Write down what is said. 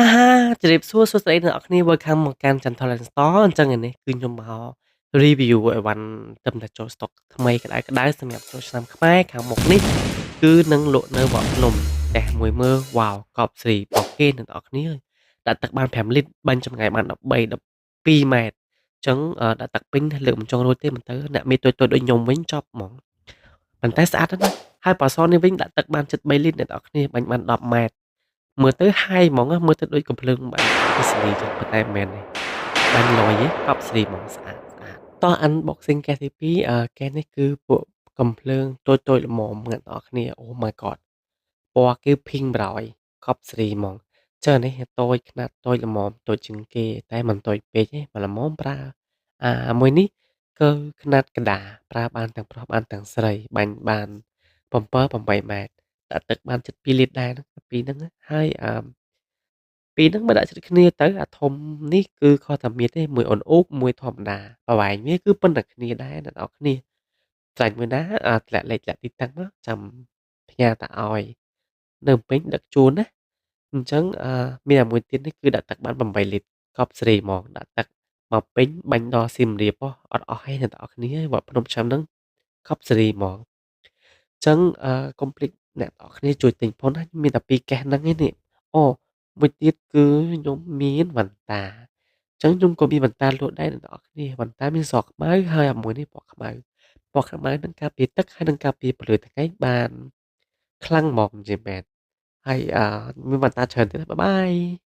ហាហាជម្រាបសួរសួស្តីអ្នកនរគ្នា Welcome មកកាន់ Chantal and Store អញ្ចឹងថ្ងៃនេះគឺខ្ញុំមក review អីវ៉ាន់ត្រឹមតែចូល stock ថ្មីក្តៅៗសម្រាប់ចូលឆ្នាំខ្មែរខាងមុខនេះគឺនឹងលក់នៅវត្តភ្នំតែមួយមើលវ៉ាវកប់ស្រីរបស់គេអ្នកនរគ្នាដាក់ទឹកបាន5លីត្របាញ់ចម្ងាយបាន13 12ម៉ែត្រអញ្ចឹងដាក់ទឹកពេញលើកមិនចង់រួចទេមិនទៅអ្នកមានតូចៗដូចខ្ញុំវិញចប់ហ្មងប៉ុន្តែស្អាតណាស់ហើយប៉ាសនេះវិញដាក់ទឹកបានជិត3លីត្រអ្នកនរគ្នាបាញ់បាន10ម៉ែត្រមើលទៅហាយហ្មងមើលទៅដូចកំភ្លើងបាញ់អគ្គិសនីចឹងប៉ុន្តែមិនមែនទេបាញ់លយទេកប់ស្រីហ្មងស្អាតស្អាតតោះ unboxing កេសទី2អឺកេសនេះគឺពួកកំភ្លើងតូចតូចល្មមអ្នកនរគ្នា Oh my god ពណ៌គឺ pink ប្រយកប់ស្រីហ្មងចើនេះតូចខ្នាតតូចល្មមតូចជាងគេតែមិនតូចពេកទេមកល្មមប្រើអាមួយនេះគឺខ្នាតកដាប្រើបានទាំងប្រុសបានទាំងស្រីបាញ់បាន7 8ម៉ែត្រដាក់ទឹកបានជិត2លីត្រដែរពីរហ្នឹងហើយអឺពីរហ្នឹងបើដាក់ជិតគ្នាទៅអាធំនេះគឺខុសតែមានទេមួយអូនអូបមួយធម្មតាប្រវែងវាគឺប៉ុណ្ណឹងគ្នាដែរអ្នកនរគ្នាចាញ់មួយណាធ្លាក់លេខធ្លាក់ទីតាំងមកចាំផ្ញើតាឲ្យនៅពេញដឹកជូនណាអញ្ចឹងអឺមានអាមួយទៀតនេះគឺដាក់ទឹកបាន8លីត្រកប់សេរីហ្មងដាក់ទឹកមកពេញបាញ់ដល់សៀមរាបអត់អស់ទេអ្នកនរគ្នាវត្តភ្នំឆ្នាំហ្នឹងកប់សេរីហ្មងអញ្ចឹងអឺកុំភ្លេចអ្នកនរគ្នាជួយទិញផងណាមានតែពីរកេសហ្នឹងឯនេះអូមួយទៀតគឺខ្ញុំមានវ៉ាន់តាអញ្ចឹងខ្ញុំក៏មានវ៉ាន់តាលក់ដែរអ្នកនរគ្នាវ៉ាន់តាមានសខ្មៅហើយអាមួយនេះពណ៌ខ្មៅពណ៌ខ្មៅនឹងការពារទឹកហើយនឹងការពារពន្លឺថ្ងៃបានខ្លាំងហ្មងនិយាយមែនហើយអឺមានវ៉ាន់តាច្រើនទៀត bye bye.